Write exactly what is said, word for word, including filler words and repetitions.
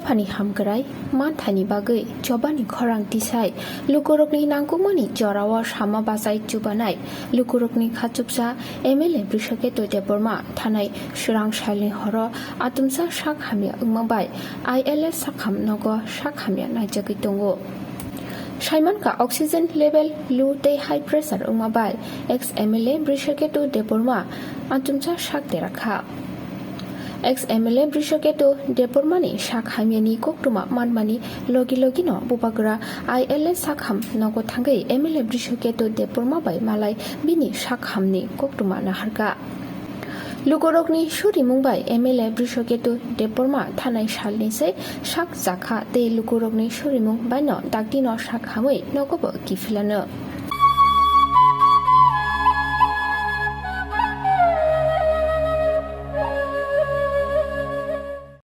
Dophani hamkrai manthani bagwi chobani khorang tisai lukurokni nangkukmani jorao sama bachai chubanai lukurokni khachuksa M L A Brishaketu Debbarma thanai swrang salni horo atumsa sak hamya wngma bai I L S sakham nogo sak hamya naijagwi tongo. Saimankha oxygen level low tei high pressure wngma bai ex M L A Brishaketu Debbarma atumsa sak dera kha. Ex M L A Brishaketu Debbarmani sak hamyani koktwma manmani logi logino bubagra I L S sakham nogo thangwi M L A Brishaketu Debbarma bai malai bini sak hamni koktwma naharkha. Lukurokni surimung bai M L A Brishaketu Debbarma thanai salni se sak jakha tei lukurokni surimung baino daktino sak hamwi nogobo kiphilano.